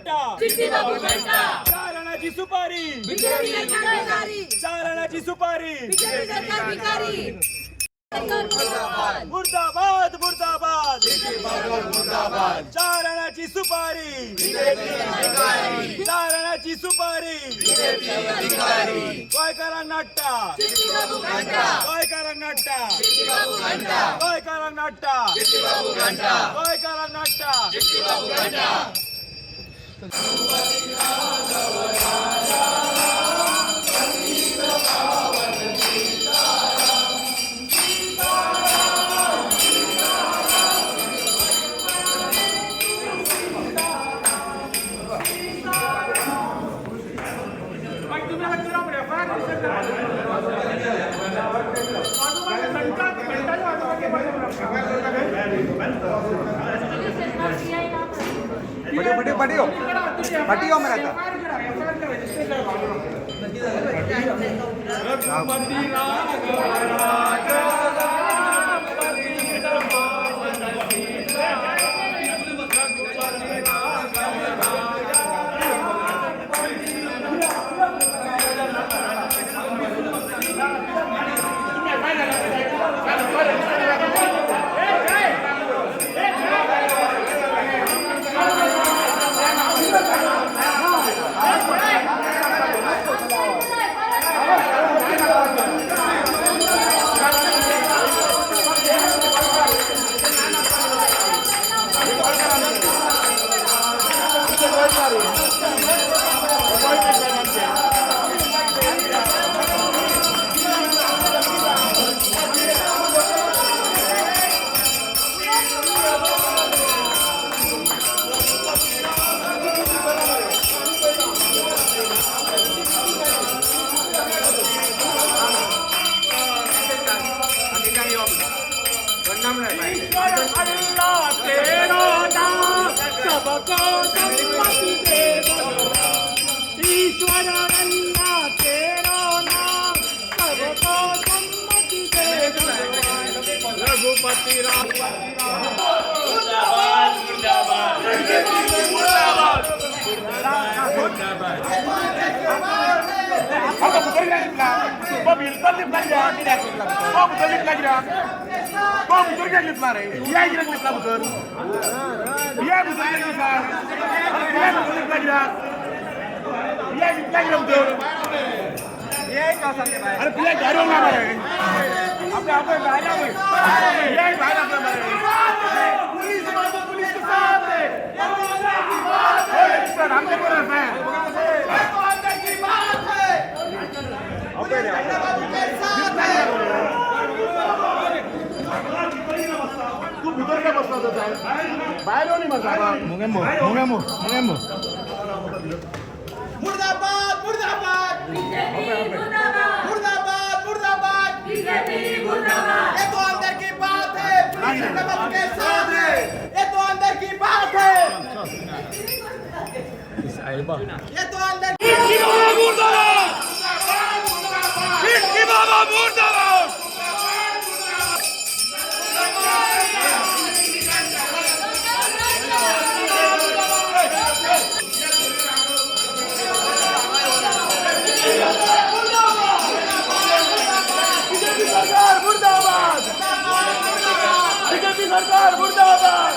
घंटा. चारणाची सुपारी. बीजेपी सरकार भिकारी. चारणाची सुपारी. बीजेपी सरकार भिकारी. मुर्दाबाद, मुर्दाबाद. चारणाची सुपारी, चारणाची सुपारी. गोंयकारांक नाडटा, गोंयकारांक नाडटा, गोंयकारांक नाडटा, गोंयकारांक नाडटा. पटियो, पटियो, पटियो में रहता. अल्लाह तेरा नाम, सबको सम्मति दे भगवान. ईश्वर अल्लाह तेरा नाम, सबको सम्मति दे भगवान. रघुपति राम. मुर्दाबाद, मुर्दाबाद, मुर्दाबाद. अरे पिया गाडी ना रे. आपले आपण बाहेर आलोय. पिया बाहेर आपल्या बाहेर. पुलिस बाबू, पुलिस के साथ है. सर, आमच्या बरोबर आहे. तो अंदर की बात है. तू भितर काय बसला होता साहेब? बाहेर येऊन बसला. मुंगेंबो, मुंगेंबो, मुंगेंबो. मुर्दाबाद, मुर्दाबाद, मुर्दाबाद, मुर्दाबाद. ये तो अंदर की बात है. पुलिस बाबू के साथ है. ये तो अंदर की बात है. ये तो अंदर. बीजेपी सरकार मुर्दाबाद. बीजेपी सरकार मुर्दाबाद.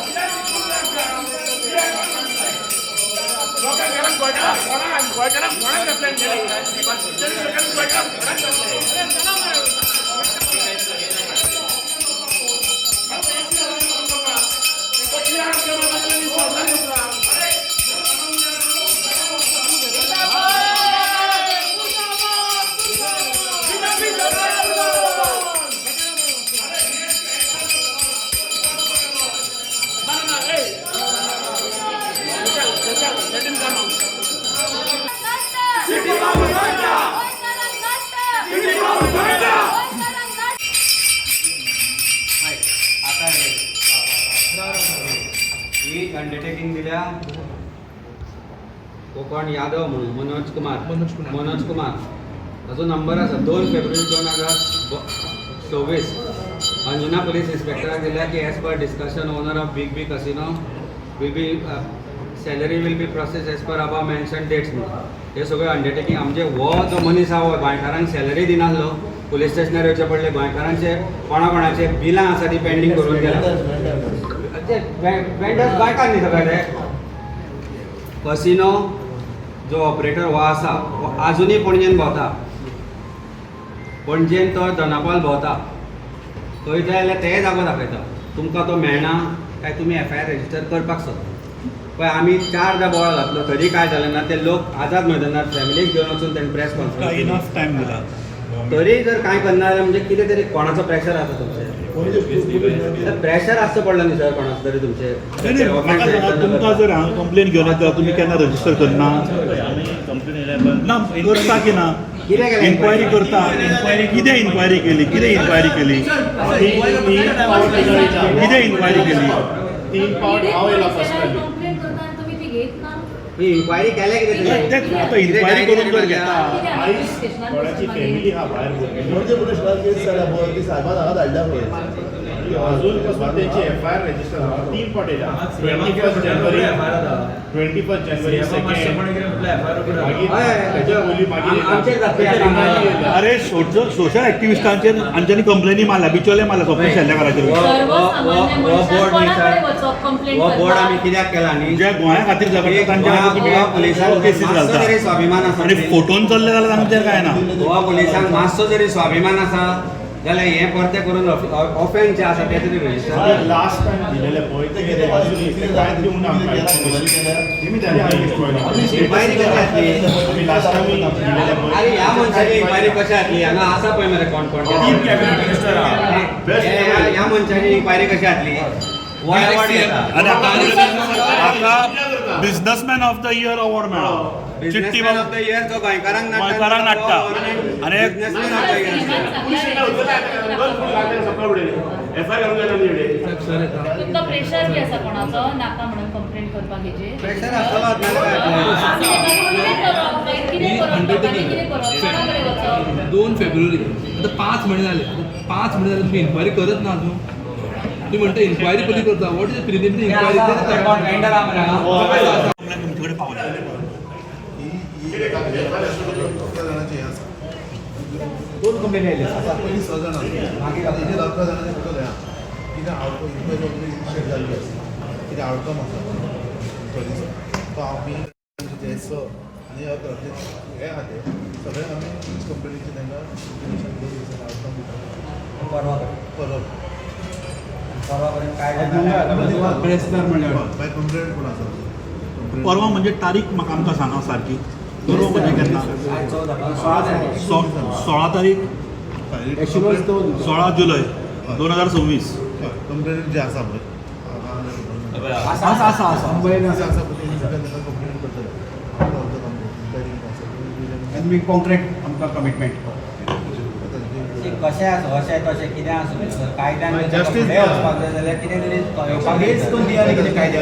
आता ही अंडरटेकिंग दिल्या कोण यादव म्हणून, मनोज कुमार. मनोज कुमार. मनोज कुमार. ताजो नंबर आसा. 2 फेब्रुवारी 2026 अंजुना पुलीस इन्स्पेक्टराक दिल्या की as per discussion, owner of Big B Casino will be Salary will be process as per above mention dates म्हणून. हे सगळें अंडरटेकींग. आमचे हो जो मनीस आहा हो गोंयकारांक सॅलरी दिनासलो. पुलीस स्टेशनार येवचें पडलें. गोंयकारांचे कोणा कोणाचे बिलां आसा ती पेंडींग करून गेला. ते वेंडर्स गोंयकार न्ही सगळे ते. कसिनो जो ऑपरेटर हो आसा हो आजुनूय पणजेन भोंवता. पणजेन तो दोनापावल भोंवता. थंय जाय जाल्यार तेय जागो दाखयता. तुमकां तो मेळना काय तुमी एफआयआर रजिस्टर करपाक सोदता. पळय, आमी चारदां बोवाळ घातलो तरी काय जालें ना. ते लोक आझाद मैदानार फॅमिलीक घेवन वचून तांणी प्रेस कॉन्फरन्स. इनफ टायम दिला. तरी जर कांय करना जाल्यार म्हणजे कितें तरी कोणाचो प्रेशर आसा तुमचेर. प्रेशर आसचो पडलो न्ही सर कोणाचो तरी तुमचेर. नाही नाही, म्हाका सांगा, तुमकां जर हांव कंप्लेन घेवन येता, तुमी केन्ना रजिस्टर करना? ना करता की ना? कितें केलें? इन्क्वायरी करता? कितें इन्क्वायरी केली? कितें इन्क्वायरी केली? कितें इन्क्वायरी केली? तीन पावट हांव येयला पर्सनली. कंप्लेंट करता आनी तुमी ती घेत ना. इन्क्वायरी केल्या कितें तुवें? तेच आतां इन्क्वायरी करून जर घेता. कितें आहा आयज पुलीस स्टेशनान कोणाची बसून फॅमिली मागीर? हा भायर भोंवली. म्हणजे पुलीस केस जाल्या पळय, ती साहेबान हांगा धाडल्या पळय. अजून पासून त्यांची एफ I R register झाला. तीन पावट येयला, 21 January, 21 January second, मागीर हय. ताच्या पयलीं मागीर आमचेर जातली आतां. अरे, सोशल ऍक्टिव्हिस्टांचेर आमच्यांनी कंप्लेनी मारल्या, बिचोले मारल्या स्वप्न शेल्लेकाराचेर. सर्वसामान्य हो मनशान बोर्ड न्ही कोणा कडेन सर, वचप कंप्लेंट हो बोर्ड आमी करपाक? कित्याक केला न्ही? जे गोंया खातीर झगडटा तांच्या खातीर गोवा तुमी पुलिसांक केसीस मातसो घालता तरी स्वाभिमान आसा आनी फोटोन चल्ले जाल्यार आमचेर काय ना. गोवा पुलिसांक मातसो जरी स्वाभिमान आसा जाल्यार हें परतें करून ऑफेन्स जें आसा तें तरी register. लास्ट टायम दिलेले पळय ते कितें अजून ते कांय दिवंक ना आमकां. इन्क्वायरी कशी जातली? आमी लास्ट टायम दिलेले पळय. अरे, ह्या मनशाची इन्क्वायरी कशी जातली? हांगा आसा पळय मरे कोण कोण. तीन कॅबिनेट मिनिस्टर आहा. ह्या मनशाची इन्क्वायरी कशी जातली? हो अवॉर्ड घेता. आनी आतां businessman of the year award मेळ्ळो चिट्टी. बिझनेसमॅन ऑफ the year जो गोंयकारांक नाडटा. गोंयकारांक नाडटा. आनी businessman of the year. F I R घालून तुमकां प्रेशर बी आसा कोणाचो नाका म्हणून कंप्लेंट करपाक हेजेर? प्रेशर आसतलोच, नाजाल्यार काय जातलें? आमी कितें करप मागीर? कितें करप लोकांनी? कितें करप? कोणा कडेन वचप? 2 फेब्रुवारी, आतां 5 म्हयने जाले. आतां 5 म्हयने जाले, तुमी इन्क्वायरी करत ना अजून. तुम्ही म्हणता इन्क्वायरी पयली करता. What is preliminary inquiry? कोण वेंडर आहा मरे हांगा? कंप्लेन तुमचे कडेन पावल्या? ही ही 11 जाणांची हें आसा. दोन कंप्लेनी आयल्यो. आसा पयलीं स जाणां आसा, तेजेर 11 जाणांचे टोटल हें आसा. कितें आवटकम इन्क्वायरी ऑलरेडी इनिशिएट जाल्ली आसा, कितें आवटकम आसा इन्क्वायरीचो, तो आमी जे स आनी 11 जे हे आहा ते सगळे आमी ईच कंप्लेनीचे तांकां इंटिमेशन 2 दिसांनी आवटकम दिता. परवा कडेन. परत. परवा पर्यंत काय जायना. बाय कंप्लेंट कोण आसा? परवा म्हणजे तारीख म्हाका आमकां सांगा सारकी. परवा म्हणजे केन्ना? आज 14, 16 तारीख. 16 तारीख. 16 जुलय 2026. कंप्लेंट जे आसा पळय. आसा आसा आसा. जे आसा पळय तेंच्या तांकां कंप्लेंट करतले. कंप्लेंट. आनी कॉन्क्रेट आमकां कमिटमेंट. कशें आसूं, अशें तशें कितें आसूं सर, कायद्यान फुडें वचपाक जाय जाल्यार कितें तरी येवपाक.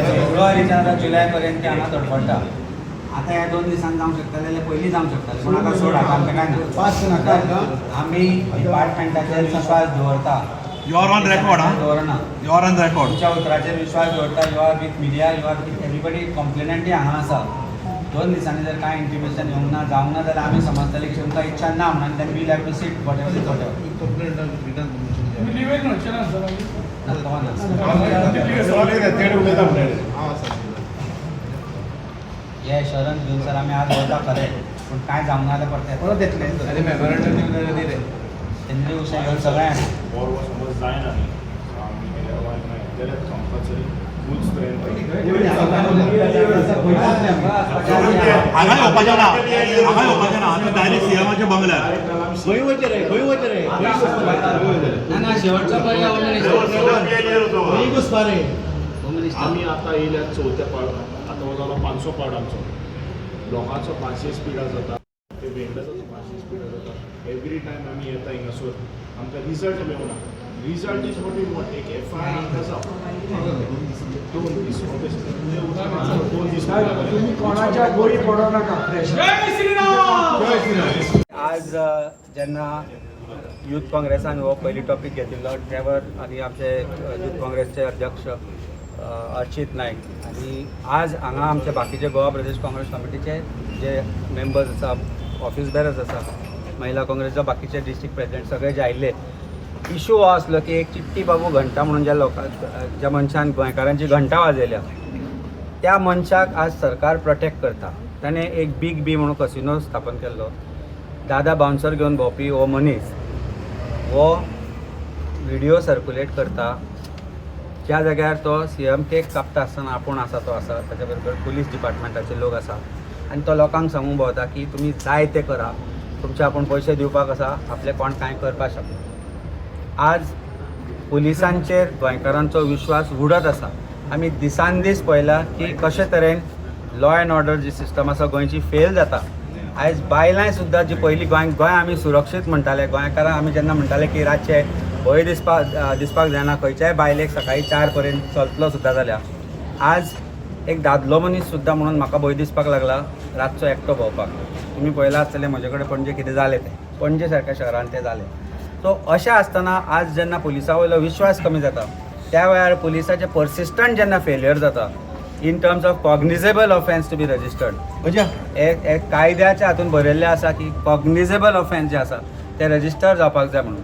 फेब्रुवारीच्या आतां जुलय पर्यंत ते हांगा धडपडटा. आतां ह्या 2 दिसांक जावंक शकता जाल्यार पयलीं जावंक शकता, पूण आतां सोड, आतां आमकां काय ना. आमी डिपार्टमेंटाचेर विश्वास दवरता. You are on record हा. दवरना. You are on record. तुमच्या उतराचेर विश्वास दवरता. You are with media, you are with everybody. कंप्लेनंटय हांगा आसा. 2 दिसांनी जर कांय इंटिमेशन येवंक ना, जावंक ना जाल्यार आमी समजतले की तुमकां इच्छा ना म्हणून. Then we'll have to sit, whatever is whatever. Complaint return निवेदन हाडचें ना सर मागीर? हांव आसा. हे एश्योरन्स घेवन सर आमी आज वता खरें, पूण कांय जावंक ना जाल्यार परतें परत येतले. अरे, मेमोरंडम तेंचे विशय घेवन सगळें. और वो समज जायना न्ही, आमी जाल्यार कंपल्सरी फूल स्ट्रेंथ. हांगा येवपाचें ना, हांगा येवपाचें ना. आमी डायरेक्ट सीएमाच्या बंगल्यार. खंय वचें रे? खंय वचें रे? ना ना, शेवटचो पर्याय होम मिनिस्टर. खंय घुसपा रे? Home minister. आमी आतां येयल्या चवथ्या पावट, आतां हो जालो 500 पावट आमचो. लोकांचो 500 स्पिडार जाता, ते वेंडर्साचो 500 स्पिडार जाता. एवरी टायम आमी येता हिंगासर, आमकां रिजल्ट मेळना. Result is what you want. एक एफ I R आमकां जावं 2 दीस, ऑब्वियसली 2 दीस. तुम्ही कोणाच्या गोळी पडो नाका. जय श्रीराम. आज जेन्ना यूथ काँग्रेसान हो पयली टॉपीक घेतिल्लो, ट्रेवर आनी आमचे यूथ काँग्रेसचे अध्यक्ष अर्चित नायक आनी आज हांगा आमचे बाकीचे गोवा प्रदेश काँग्रेस कमिटीचे जे मेंबर्स आसा, ऑफिस बेरर्स आसा, महिला काँग्रेसच्या बाकीचे डिस्ट्रिक्ट प्रेसिडेंट सगळे जे आयिल्ले. इशू हो आसलो की एक चिट्टी बाबू घंटा म्हणून ज्या लोकां, ज्या मनशान गोंयकारांची घंटा वाजयल्या, त्या मनशाक आज सरकार प्रोटेक्ट करता. ताणें एक बीग बी म्हणून कसिनो स्थापन केल्लो. दादा बाउन्सर घेवन भोंवपी हो मनीस हो व्हिडिओ सर्कुलेट करता, ज्या जाग्यार तो सीएम केक कापता आसतना आपूण आसा, तो आसा, ताच्या बरोबर पुलीस डिपार्टमेंटाचे लोक आसा आनी तो लोकांक सांगूंक भोंवता की तुमी जाय ते करा, तुमचे आपूण पयशे दिवपाक आसा, आपले कोण कांय करपाक शकना. आज पुलिसांचेर गोंयकारांचो विश्वास उडत आसा. आमी दिसान दीस पळयला की कशे तरेन लॉ एंड ऑर्डर जी सिस्टम आसा गोंयची फेल जाता. आयज बायलांय सुद्दां जी पयलीं गोंय गोंय आमी सुरक्षीत म्हणटाले, गोंयकारांक आमी जेन्ना म्हणटाले की रातचे भंय दिसपाक जायना खंयच्याय बायलेक, सकाळी 4 पर्यंत चलतलो सुद्दां जाल्यार, आज एक दादलो मनीस सुद्दां म्हणून म्हाका भंय दिसपाक लागला रातचो एकटो भोंवपाक. तुमी पळयलां आसतलें म्हजे कडेन पणजे कितें जालें तें, पणजे सारक्या शहरान तें जालें. सो अशें आसतना आज जेन्ना पुलिसां वयलो विश्वास कमी जाता, त्या वेळार पुलिसाचें पर्सिस्टंट जेन्ना फेलियर जाता in terms of cognizable offence to be registered, एक कायद्याच्या हातून बरयल्लें आसा की कॉग्निजेबल ऑफेन्स जे आसा ते रजिस्टर जावपाक जाय म्हणून.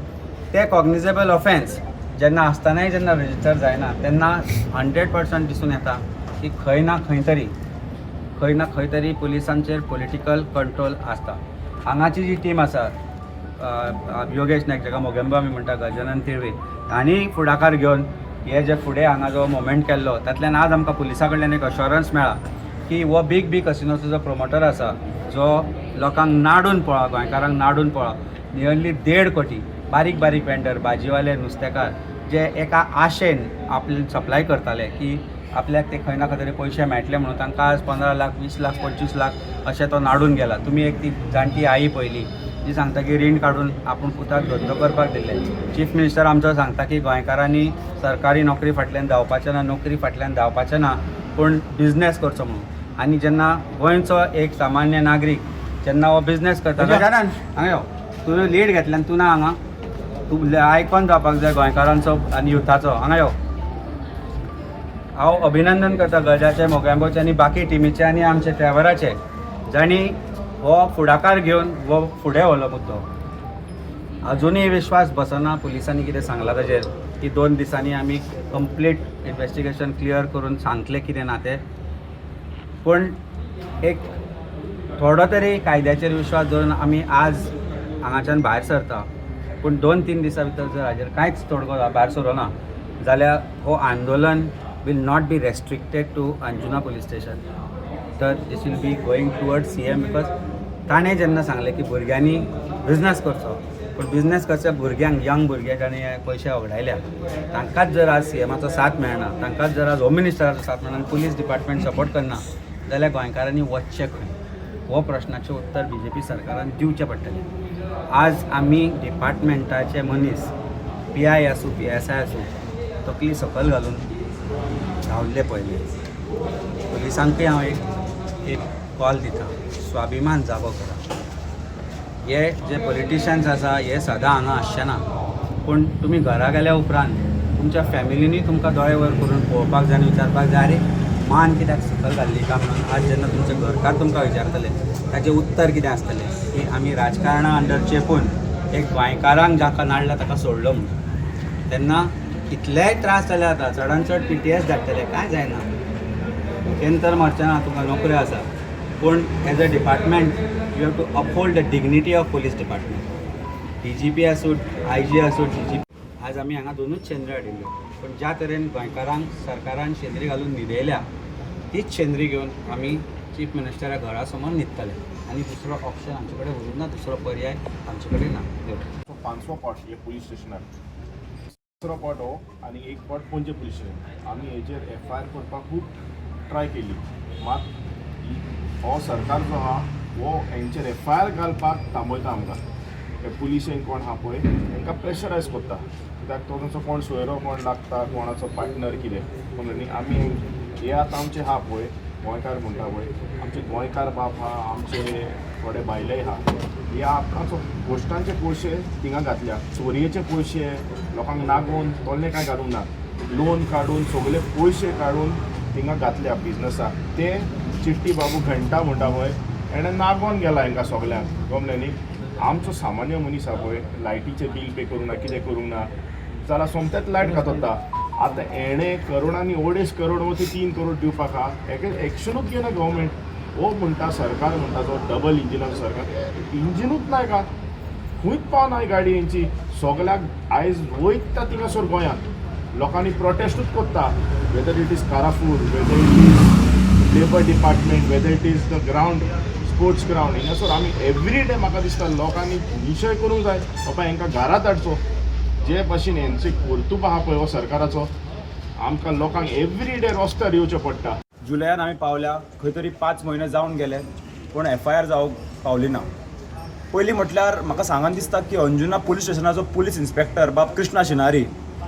ते कॉग्निजेबल ऑफेन्स जेन्ना आसतनाय जेन्ना रजिस्टर जायना, तेन्ना 100% दिसून येता की खंय ना खंय तरी पुलिसांचेर पॉलिटिकल कंट्रोल आसता. हांगाची जी टीम आसा, योगेश नायक जाका मोगेंबो आमी म्हणटा, गजानन तिळवे हांणी फुडाकार घेवन हे जे फुडें हांगा जो मुवमेंट केल्लो, तातल्यान आज आमकां पुलिसां कडल्यान एक अश्योरन्स मेळ्ळा की हो बीग बी कसिनोचो जो प्रोमोटर आसा, जो लोकांक नाडून पळा, गोंयकारांक नाडून पळा, नियरली 1.5 कोटी बारीक बारीक वेंडर, भाजीवाले, नुस्तेकार जे एका आशेन आपले सप्लाय करताले की आपल्याक ते खंय ना खंय तरी पयशे मेळटले म्हणून, तांकां आज 15 लाख, 20 लाख, 25 लाख अशें तो नाडून गेला. तुमी एक ती जाणटी आई पळयली जी सांगता की रीण काडून आपूण पुताक धंदो करपाक दिल्ले. चीफ मिनिस्टर आमचो सांगता की गोंयकारांनी सरकारी नोकरी फाटल्यान धांवपाचें ना, नोकरी फाटल्यान धांवपाचें ना, पूण बिजनेस करचो म्हणून. आनी जेन्ना गोंयचो एक सामान्य नागरीक जेन्ना हो बिजनेस करता, गजानन हांगा यो, तुवें लीड घेतल्यान तूं ना हांगा, तूं आयकॉन जावपाक जाय गोंयकारांचो आनी युथाचो. हांगा यो. हांव अभिनंदन करता गजाचे, मोगॅम्बोचे आनी बाकी टिमीचे आनी आमचे ट्रॅव्हराचे, जांणी हो फुडाकार घेवन हो फुडें व्हलो मुद्दो. अजुनूय विश्वास बसना पुलिसांनी कितें सांगलां ताजेर की 2 दिसांनी आमी कंप्लीट इन्वेस्टिगेशन क्लियर करून सांगतले कितें ना तें. पूण एक थोडो तरी कायद्याचेर विश्वास दवरून आमी आज हांगाच्यान भायर सरता. पूण 2-3 दिसां भितर जर हाजेर कांयच तोडगो भायर सरोना जाल्यार हो आंदोलन will not be restricted to Anjuna police station, तर this will be going toward CM, because ताणें जेन्ना सांगलें की भुरग्यांनी बिजनस करचो, पूण बिजनस करच्या भुरग्यांक, यंग भुरगे जाणें हे पयशे वगडायल्या, तांकांच जर आज सीएमाचो साथ मेळना, तांकांच जर आज होम मिनिस्टराचो साथ मेळना आनी पुलीस डिपार्टमेंट सपोर्ट करना जाल्यार गोंयकारांनी वचचें खंय? हो प्रश्नाचें उत्तर बीजेपी सरकारान दिवचें पडटलें. आज आमी डिपार्टमेंटाचे मनीस, पीआय आसूं, पीएसआय आसूं, तकली सकयल घालून धांवल्ले पळयले. पुलिसांकूय हांव एक एक कॉल दिता, स्वाभिमान जागो करा. हे जे पॉलिटिशियन्स आसा हे सदां हांगा आसचे ना, पूण तुमी घरा गेल्या उपरांत तुमच्या फॅमिलीनी तुमकां दोळे वयर करून पळोवपाक जाय आनी विचारपाक जाय, आरे, मान कित्याक सकयल घाल्ली काय म्हणून. आज जेन्ना तुमचे घरकार तुमकां विचारतले, ताचें उत्तर कितें आसतलें की आमी राजकारणा अंडर चेपून एक गोंयकारांक जाका नाडला ताका सोडलो म्हणून. तेन्ना कितलेय त्रास जाले, आतां चडान चड पीटीएस धाडटले, कांय जायना, भुकेन तर मरचें ना, तुमकां नोकऱ्यो आसा. पूण as a department you have to uphold the dignity of police department. DGP आसूं, आयजी आसूं, डीजीपी. आज आमी हांगा दोनूच शेंद्री हाडिल्ल्यो, पूण ज्या तरेन गोंयकारांक सरकारान शेंद्री घालून न्हिदयल्या, तीच शेंद्री घेवन आमी चीफ मिनिस्टरा घरा समोर न्हिदतले आनी दुसरो ऑप्शन आमचे कडेन उरूंक ना, दुसरो पर्याय आमचे कडेन ना. देव. पांचवो पावट हे पुलीस स्टेशनार, दुसरो पावट हो आनी एक पावट पणजे पुलीस स्टेशन. आमी हेजेर एफआयआर करपाक खूब ट्राय केली, मात हो सरकार जो आहा हो हेंचेर एफआयआर घालपाक थांबयता आमकां. हे पुलिशेन कोण आहा पळय तांकां प्रेशरायज करता, कित्याक तो तांचो कोण सोयरो कोण लागता, कोणाचो पार्टनर कितें समजली न्ही. आमी हे आतां आमचे आहा पळय गोंयकार म्हणटा पळय, आमचे गोंयकार बाप आहा, आमचे थोडे बायलेय आहा, हे आपणाचो घोश्टांचे पयशे थिंगा घातल्या, चोरयेचे पयशे लोकांक नागोवन तोल्ले कांय घालूंक ना. लोन काडून सगळे पयशे काडून थिंगा घातल्या बिजनसाक. ते चिट्टी बाबू घंटा म्हणटा पळय, हेणें नागोन गेला हेंकां सगल्यांक, गमलें न्ही. आमचो सामान्य मनीस आहा पळय, लायटीचें बील पे करूंक ना, कितें करूंक ना जाल्यार सोमतेच लायट खातता. आतां हेणें करोडांनी, 2.5 करोड वो ते 3 करोड दिवपाक आहा, हेका एक्शनूच घेयना गव्हर्मेंट. हो म्हणटा सरकार म्हणटा जो डबल इंजिनाचो सरकार, इंजिनूच ना हेका, खंयच पावना ही गाडी हेंची. सगल्याक आयज वयता थिंगासर गोंयांत लोकांनी प्रोटेस्टूच करता, whether it is Carrefour, whether it is labour department, whether it is the ground, sports ground. हिंगासर आमी एवरी डे म्हाका दिसता लोकांनी निशय करूंक जाय, बाबा हेंकां घरात हाडचो. जे भशेन हेंचे कर्तुबां आहा पळय हो सरकाराचो, आमकां लोकांक एवरी डे रस्त्यार येवचें पडटा. जुलयान आमी पावल्या, खंय तरी 5 म्हयने जावन गेले, पूण एफआयआर जावंक पावली ना. पयलीं म्हटल्यार म्हाका सांगन दिसता की अंजुना पुलीस स्टेशनाचो पुलीस इन्स्पेक्टर बाब कृष्णा शिनारी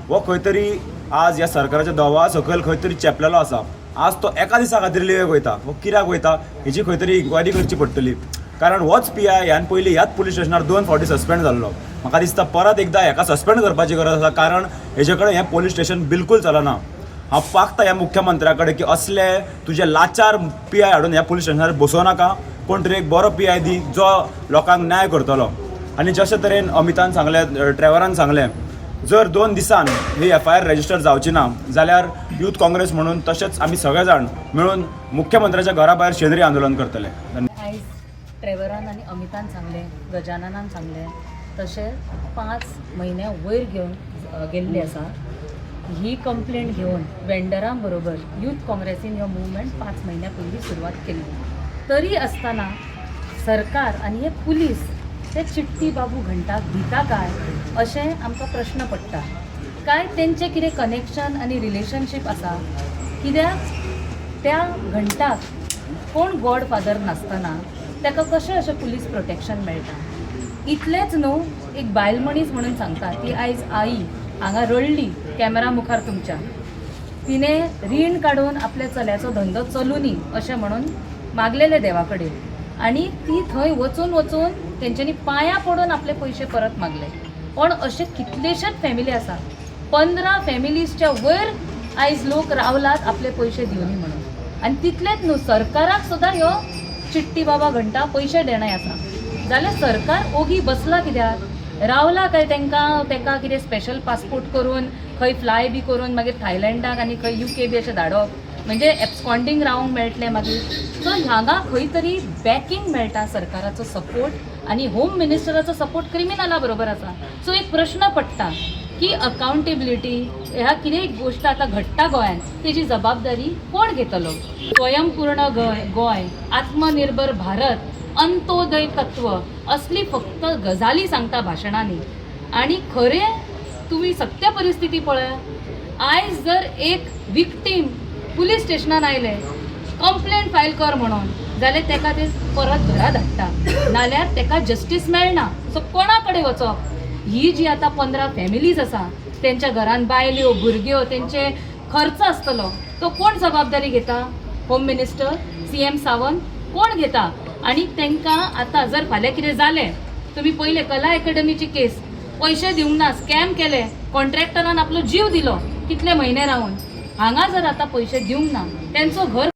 हो खंय तरी आज ह्या सरकाराच्या दबावा सकयल खंय तरी चेपलेलो आसा. आज तो एका दिसा खातीर लिवेक वयता, हो कित्याक वयता हेजी खंय तरी इन्क्वायरी करची पडटली, कारण होच पीआय ह्यान पयलीं ह्याच पुलीस स्टेशनार दोन फावटी सस्पेंड जाल्लो. म्हाका दिसता परत एकदां हेका सस्पेंड करपाची गरज आसा, कारण हेजे कडेन हें पुलीस स्टेशन बिलकूल चलना. हांव मागता ह्या मुख्यमंत्र्या कडेन की असले तुजे लाचार पीआय हाडून ह्या पुलीस स्टेशनार बसोवं नाका. कोण तरी एक बरो पीआय दी जो लोकांक न्याय करतलो. आनी जशे तरेन अमितान सांगलें, ट्रेवरान सांगलें, जर 2 दिसान ही एफआयआर रजिस्टर जावची ना जाल्यार यूथ काँग्रेस म्हणून तशेंच आमी सगळे जाण मेळून मुख्यमंत्र्याच्या घरा भायर शेनरी आंदोलन करतले. धन्यवाद. आयज ट्रेवरान आनी अमितान सांगलें, गजाननान सांगलें, तशें 5 म्हयन्या वयर घेवन गेल्ली आसा ही कंप्लेंट घेवन वेंडरां बरोबर यूथ काँग्रेसीन हो मुवमेंट 5 म्हयन्या पयलीं सुरवात केल्ली. तरी आसतना सरकार आनी हे पुलीस ते चिट्टी बाबू घंटाक दिता काय अशें आमकां प्रश्न पडटा. काय तेंचें कितें कनेक्शन आनी रिलेशनशीप आसा? कित्याक त्या घंटाक कोण गॉड फादर नासतना ताका कशें अशें पुलीस प्रोटेक्शन मेळटा? इतलेंच न्हू, एक बायल मनीस म्हणून सांगता, ती आयज आई हांगा रडली कॅमेरा मुखार तुमच्या. तिणें रीण काडून आपल्या चल्याचो धंदो चलुनी अशें म्हणून मागलेलें देवा कडेन आनी ती थंय वचून वचून तेंच्यांनी पांयां पडून आपले पयशे परत मागले. पण अशे कितलेशेच फॅमिली आसा, 15 फॅमिलीजच्या वयर आयज लोक रावलात आपले पयशे दिवनी म्हणून. आनी तितलेंच न्हू, सरकाराक सुद्दां ह्यो चिट्टी बाबा घंटा पयशे देणें आसा, जाल्यार सरकार ओगी बसला कित्याक रावला? काय तांकां ताका कितें स्पेशल पासपोर्ट करून खंय फ्लाय बी करून मागीर थायलंडाक आनी खंय युके बी अशें धाडप, म्हणजे एब्सकॉन्डींग रावंक मेळटलें मागीर? सो हांगा खंय तरी बॅकिंग मेळटा, सरकाराचो सपोर्ट आनी होम मिनिस्टराचो सपोर्ट क्रिमिनला बरोबर आसा. सो एक प्रश्न पडटा की अकाउंटेबिलिटी ह्या कितेंय गोश्ट आतां घडटा गोंयांत तेजी जबाबदारी कोण घेतलो? स्वयंपूर्ण गोंय, आत्मनिर्भर भारत, अंत्योदय तत्व असली फक्त गजाली सांगता भाशणांनी आनी खरें तुमी सत्य परिस्थिती पळया. आयज जर एक विक्टीम पुलीस स्टेशनान आयले कंप्लेन फायल कर म्हणून जाल्यार तेका ते परत घरा धाडटा, नाल्यार तेका जस्टीस मेळना. सो कोणा कडेन वचप? ही जी आतां 15 फॅमिलीज आसा, तेंच्या घरान बायल्यो भुरग्यो, तेंचे खर्च आसतलो, तो कोण जबाबदारी घेता? होम मिनिस्टर, सीएम सावंत, कोण घेता? आनी तांकां आतां जर फाल्यां कितें जालें, तुमी पयले कला एकाडमीची केस, पयशे दिवंक ना, स्कॅम केले, कॉन्ट्रॅक्टरान आपलो जीव दिलो कितले म्हयने रावन. हांगा जर आतां पयशे दिवंक ना, तेंचो घर